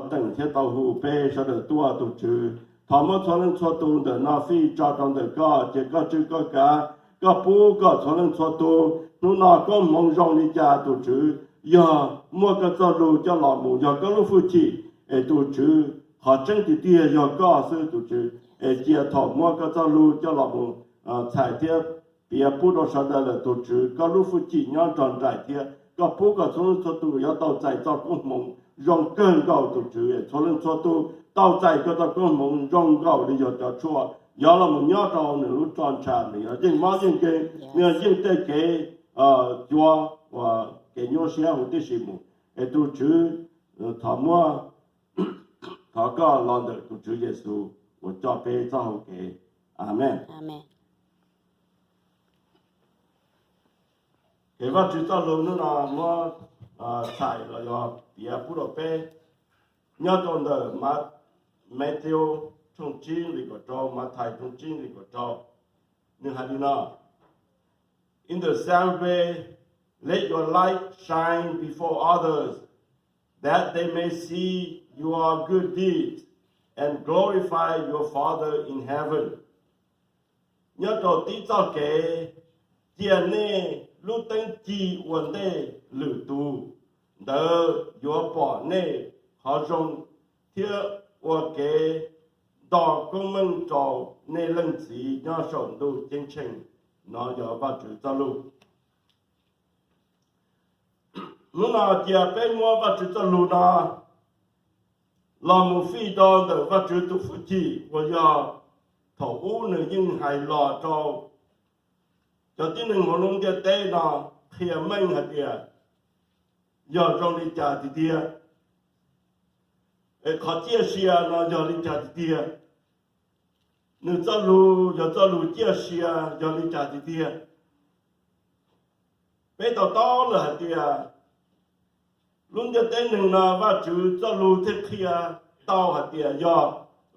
teem thiab tau hu peb sawv daws tuaj tus Tswv. Thov muab txhua leej txhua tus ntawm no fij tso rau ntawm koj, cia koj tswj koj kav, koj pub kom txhua leej txhua tus hnub no koob hmoov zoo li cas tus Tswv, yog muaj koj txoj lus coj los mus yog koj lub hwj chim, es tus Tswv qhov tseeb tiag tiag yog koj xwb tus Tswv, es cia thaum muab koj txoj lus coj los mus txhais thiab piav pub rau sawv daws lawm tus Tswv, koj lub hwj chim nyob nrog nraim thiab koj pub kom txhua leej txhua tus yuav tau txais txoj koob hmoov zoo kawg nkaus tus Tswv, es txhua leej txhua tus tau txais koj txoj koob hmoov zoo nkaus li yog cov tshuaj, yuav los mus nyob rau nws lub roj ntsha, nws yuav yeej mob yeej nkeeg, nws yuav yeej tej kev cuav uas kev nyuaj siab huv tib si mus. Es tus Tswv, thov muab, thov koj los ntawm tus Tswv Yexus uas coj peb txoj hau kev. Amees. Kev Vajtswv txoj lus hnub no muab txhais los yog piav pub rau peb nyob rau ntawm Matthew tshooj tsib nqe kaum rau, Mathais tshooj tsib nqe kaum rau. Nws hais li no: In the same way, let your light shine before others, that they may see your good deeds and glorify your Father in heaven. Nyob rau tib txoj kev, cia nej lub teeb ci ua ntej lwm tus, ntawd yuav pom nej qhov zoo thiab ua kev nto koob meej rau nej Leej Txiv nyob saum ntuj ceeb tsheej. No yog Vajtswv txoj lus. Hnub no cia peb muab Vajtswv txoj lus no los mus fij rau ntawm Vajtswv tus hwj chim uas yog thaum ub nws yeej hais los rau cov tib neeg hauv lub ntiaj teb no qhia meej hais tias yog zoo li cas tiag tiag, es qhov ciaj sia no yog li cas tiag tiag, nws txoj lus yog txoj lus ciaj sia yog li cas tiag tiag. Peb to taub lawm hais tias lub ntiaj teb neeg no Vajtswv txoj lus thiaj qhia tau hais tias yog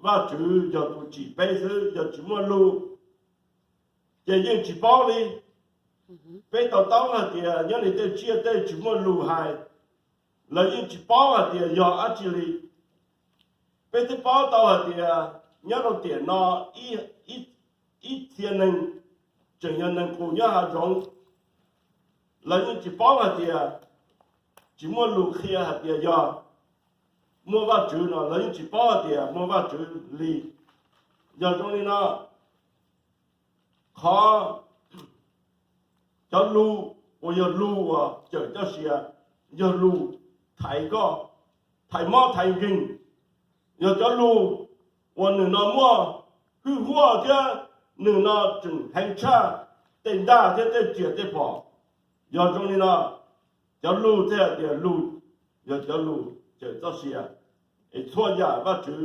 Vajtswv yog tus tsim peb xwb, yog tsis muaj lus ces yeej tsis paub li. Peb to taub hais tias nyob li tej tsiaj tej tsis muaj lus hais, lawv yeej tsis paub hais tias yog dab tsi li. Peb twb paub tau hais tias nyob rau tiam no ib txhia neeg tseem yog neeg qus nyob hav zoov, lawv yeej tsis paub hais tias, tsis muaj lus qhia hais tias yog muaj Vajtswv no, lawv yeej tsis paub hais tias muaj Vajtswv li. Yog zoo li no, qhov, cov lus uas yog lus uas cawm txoj sia, yog lus thaiv koj, thaiv mob thaiv nkeeg, yog cov lus uas nws no muaj hwj huaj thiab nws no tseem heev tshaj tej ntaj thiab tej riam tej phom. Yog zoo li no, cov lus thiaj hais tias lus yog cov lus cawm txoj sia. Es txhua yam Vajtswv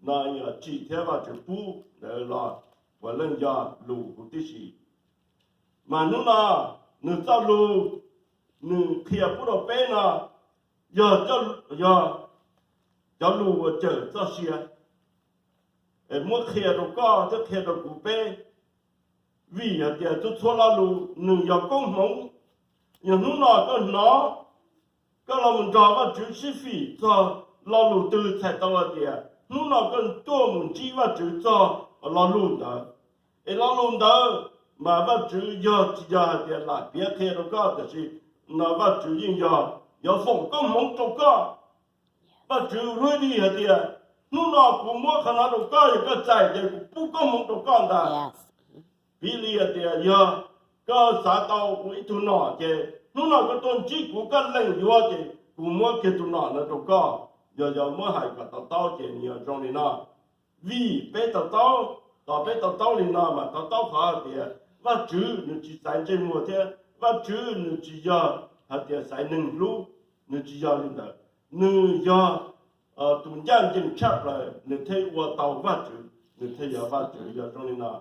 no tsim thiab Vajtswv pub ntawd los puav leej yog lus huv tib si. Mas hnub no nws txoj lus nws qhia pub rau peb no yog, yog cov lus uas cawm txoj sia. Es muab qhia rau koj thiab qhia rau kuv peb, vim hais tias txhua txhua lo lus nws yog koob hmoov. Yog hnub no koj hnov, koj los mus nrog Vajtswv sib fim txog lo lus twg txhais tau hais tias hnub no koj tuaj mus ntsib Vajtswv txog lo lus ntawd. Es lo lus ntawd mas Vajtswv yog tsis yog hais tias lam piav qhia rau koj, tiam sis no Vajtswv yeej yog yuav foom koob hmoov rau koj. Vajtswv ready hais tias hnub no kuv muab qhov no rau koj, yog koj txais ces kuv pub koob hmoov rau koj ntag. Piv li hais tias yog koj xav tau ua ib tug nom ces hnub no koj tuaj ntsib kuv, koj lees yuav ces kuv muab kiag tus nom no rau koj. Yog, yog muab hais kom to taub ces nws yog zoo li no. Vim peb to taub, tos peb to taub li no mas to taub qhov hais tias Vajtswv nws tsis xaiv ntsej muag thiab Vajtswv nws tsis yog hais tias xaiv neeg hlub, nws tsis yog li ntawd. Nws yog tus ncaj ncees tshaj plaws, nws thiaj ua tau Vajtswv, nws thiaj yog Vajtswv. Yog zoo li no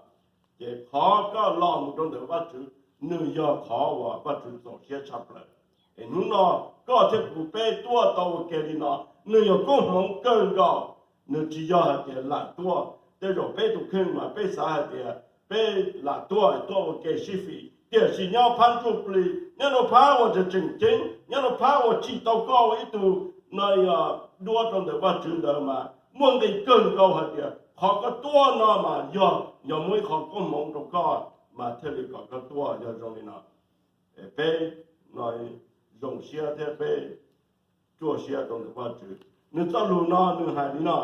ces qhov koj los mus rau ntawm Vajtswv, nws yog qhov uas Vajtswv txaus siab tshaj plaws. Es hnub no koj thiab kuv peb tuaj tau ua ke li no, nws yog koob hmoov kawg nkaus. Nws tsis yog hais tias lam tuaj, tej zaum peb tus kheej mas peb xav hais tias peb lam tuaj, tuaj ua ke sib fim, tiam sis nyob phab ntsuj plig, nyob rau phab uas tseem tseem ceeb, nyob rau phab uas tsim tau koj ua ib tug no yog duab rau ntawm Vajtswv ntawd mas muaj nqis kawg nkaus hais tias qhov koj tuaj no mas yog, yog muaj ib qho koob hmoov rau koj mas thiaj li kom koj tuaj. Yog zoo li no, peb no zoo siab thiab peb ruaj siab rau ntawm Vajtswv. Nws txoj lus no nws hais li no: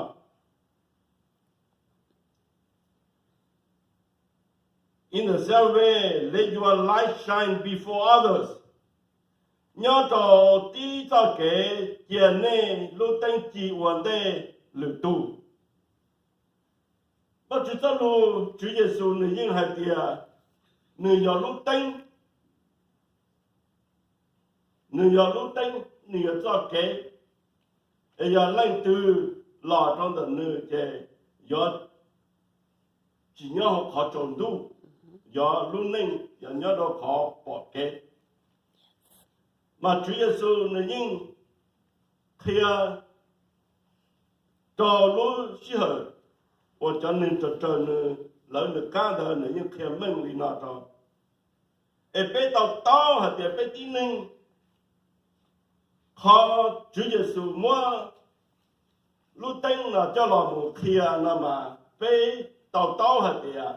In the same way, let your light shine before others. Nyob rau tib txoj kev, cia nej lub teeb ci ua ntej lwm tus. Vajtswv txoj lus, Tswv Yexus nws yeej hais tias nws yog lub teeb, nws yog lub teeb, nws yog txoj kev, es yog leej twg los rau ntawm nws ces yuav tsis nyob hauv qhov tsaus ntuj, yog lub neej yog nyob rau qhov pom kev. Mas Tswv Yexus nws yeej qhia rau lub sij hawm uas cov neeg raws raws nws, lawv nws qab ntawd nws yeej qhia meej li no rau. Es peb tau taub hais tias peb tib neeg, qhov Tswv Yexus muab lub teeb no coj los mus qhia no mas peb tau taub hais tias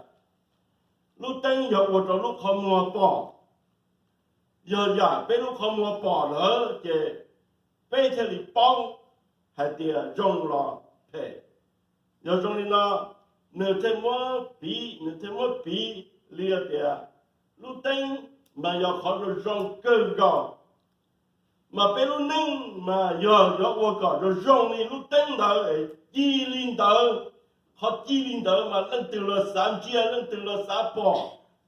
lub teeb yog ua rau lub qhov muag pom. Yog yam peb lub qhov muag pom lawm ces peb thiaj li paub hais tias zoo los phem. Yog zoo li no, nws thiaj muab piv, nws thiaj muab piv li tias lub teeb mas yog qhov zoo zoo kawg nkaus. Mas peb lub neej mas yog yuav ua kom zoo zoo li lub teeb ntawd, ci li ntawd. Qhov ci li ntawd mas leej twg los xav ntsia, leej twg los xav pom.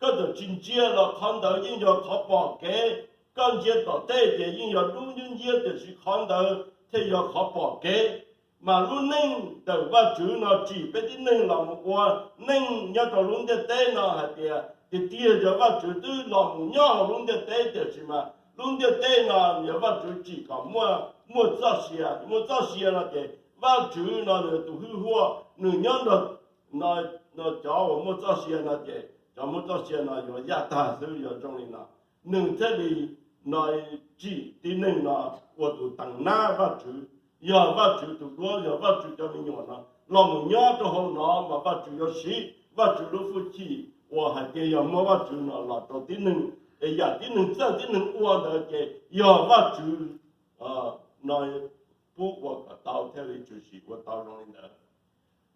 Koj txawm tsis ntsia los qhov ntawd yeej yog qhov pom kev. Koj ntsia tom tej ces yeej yog dub nciab nciab, tiam sis qhov ntawd thiaj yog qhov pom kev. Mas lub neej ntawm Vajtswv no tsim peb tib neeg los mus ua neej nyob rau lub ntiaj teb no hais tias tiag tiag yog Vajtswv twb los mus nyob hauv lub ntiaj teb, tiam sis mas lub ntiaj teb no yog Vajtswv tsim kom muaj, muaj txoj sia. Muaj txoj sia no ces Vajtswv no nws tus hwj huaj nws nyob nrog, nrog cov uas muaj txoj sia no ces cov muaj txoj sia no yuav yaj tag xwb. Yog zoo li no, nws thiaj li no tsim tib neeg no ua tus teev nab Vajtswv. Yog Vajtswv tus duab, yog Vajtswv cov me nyuam no los mus nyob rau hauv no mas Vajtswv yuav siv Vajtswv lub hwj chim uas hais tias yog muab Vajtswv no los rau tib neeg, es yam tib neeg txawj tib neeg ua ntawd ces yog Vajtswv no pub ua kom tau thiaj li tshwm sim ua tau zoo li ntawd.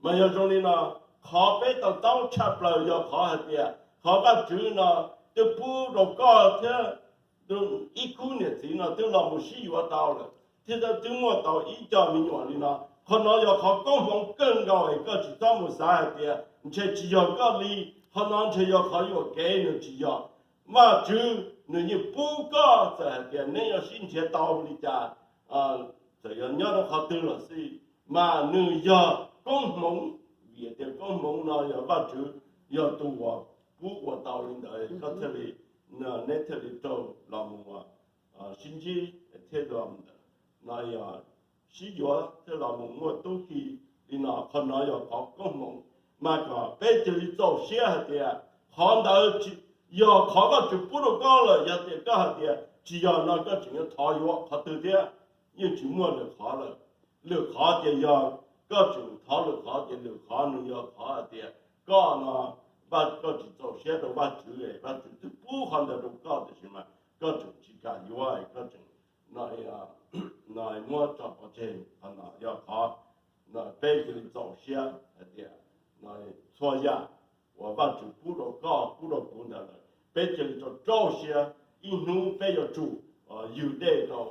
Mas yog zoo li no, qhov peb tau taub tshaj plaws yog qhov hais tias qhov Vajtswv no twb pub rau koj thiab ib khub niam txiv no twb los mus sib yuav tau lawm thiab twb muaj tau ib co me nyuam li no. Qhov no yog qhov koob hmoov kawg nkaus es koj tsis txhob mus xav hais tias ntshe tsis yog koj li, qhov no ntshe yog qhov yuam kev, nws tsis yog. Vajtswv nws yeej pub koj, txawm hais tias neb yuav sib nrhiav tau li cas, txawm yog nyob rau qhov twg los xij, mas nws yog koob hmoov, vim tias koob hmoov no yog Vajtswv yog tus uas pub ua tau li ntawd, koj thiaj li, neb thiaj li raug los mus sib ntsib thiab los ntawd no yog sib yuav thiab los mus muaj tub ki li no. Qhov no yog qhov koob hmoov, mas kom peb cia li txaus siab hais tias qhov ntawd yog qhov Vajtswv pub rau koj lawm. Yog tias koj hais tias tsis yog no koj tseem yuav thov yuav qhov twg thiab, yeej tsis muaj lwm qhov lawm. Lwm qhov ces yog koj tseem thov lwm qhov ces lwm qhov nws yog qhov hais tias koj no, koj tsis txaus siab rau Vajtswv, Vajtswv twb pub qhov ntawd rau koj tiam sis mas koj tseem tsis kam yuav, koj tseem no muab tso pov tseg. Qhov no yog qhov peb cia li txaus siab hais tias txhua yam uas Vajtswv pub rau koj pub rau kuv ntawd lawm, peb cia li rau rau siab, ib hnub peb yuav tsum yws dej rau.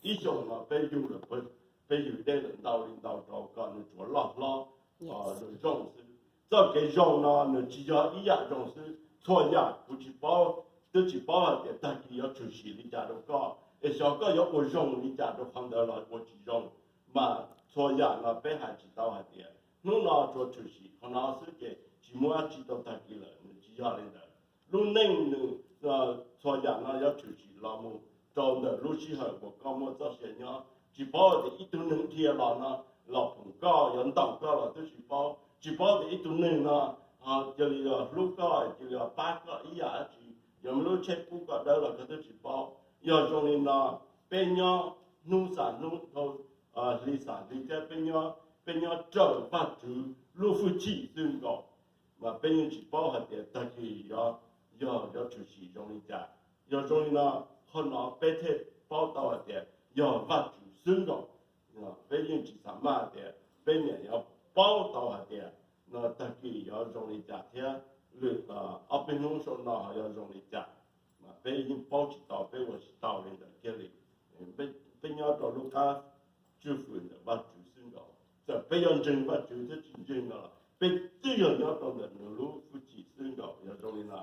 Ib xyoos no peb yws lawm, peb yws dej lawm ntau li ntau rau kom nws tsuas loj hlob zoo xwb. Txoj kev zoo no nws tsis yog ib yam zoo xwb, txhua yam kuv tsis paub, twb tsis paub hais tias tag kis yuav tshwm sim li cas rau koj, es xyov koj yuav ua zoo li cas rau qhov ntawd los ua tsis zoo. Mas txhua yam no peb hais tsis tau hais tias hnub no tsuas tshwm sim qhov no xwb ces tsis muaj dab tsi rau tag kis lawm, nws tsis yog li ntawd. Lub neej nws txhua yam no yuav tshwm sim los mus rau ntawm lub sij hawm uas koj muaj txoj sia nyob. Tsis paub tias ib tug neeg dhia los no los phoom koj yuav ntaus koj los twb tsis paub. Tsis paub tias ib tug neeg no cia li hlub koj, cia li pab koj ib yam dab tsi, yuav muaj lub tsheb pub koj dawb los koj twb tsis paub. Yog zoo li no, peb nyob hnub xam hnub dhau hli xam hli thiab peb nyob raws Vajtswv lub hwj chim xwb nkaus. Mas peb yeej tsis paub hais tias tag kis yog yuav tshwm sim zoo li cas. Yog zoo li no, qhov no peb thiaj paub tau hais tias yog Vajtswv xwb nkaus. Peb yeej tsis xam maj tias peb niam yuav paub tau hais tias no tag kis yuav zoo li cas thiab lwm ob peb hnub saum no ho yuav zoo li cas. Mas peb yeej paub tsis tau, peb ua tsis tau li ntawd kiag li. Peb nyob rau lub qab tswj hwm ntawm Vajtswv xwb nkaus. Txawm peb yuav ntseeg Vajtswv thiab tsis ntseeg no los peb twb yog nyob rau ntawm nws lub hwj chim xwb nkaus. Yog zoo li no,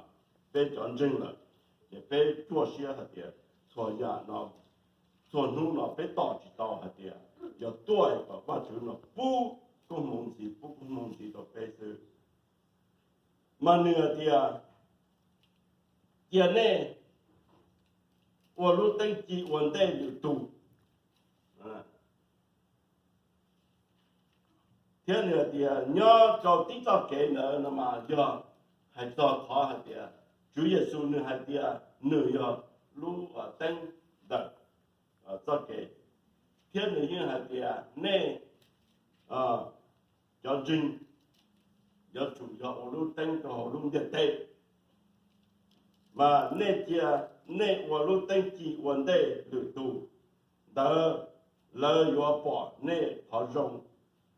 peb cov ntseeg lawm, ces peb cuaj siab hais tias txhua yam no, txhua hnub no peb tos tsis tau hais tias yog tuaj kom Vajtswv no pub koob hmoov ntxiv, pub koob hmoov ntxiv rau peb xwb. Mas nws hais tias, cia nej ua lub teeb ci ua ntej lwm tus. Thiab nws hais tias nyob rau tib txoj kev ntawd no mas yog hais txog qhov hais tias Tswv Yexus nws hais tias nws yog lub teeb ntawm txoj kev. Thiab nws yeej hais tias nej cov ntseeg yuav tsum yog ua lub teeb rau hauv lub ntiaj teb. Mas nej cia nej ua lub teeb ci ua ntej lwm tus, ntawd lawv yuav pom nej qhov zoo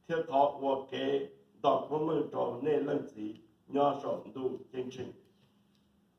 thiab qhov ua kev nto koob meej rau nej Leej Txiv nyob saum ntuj ceeb tsheej.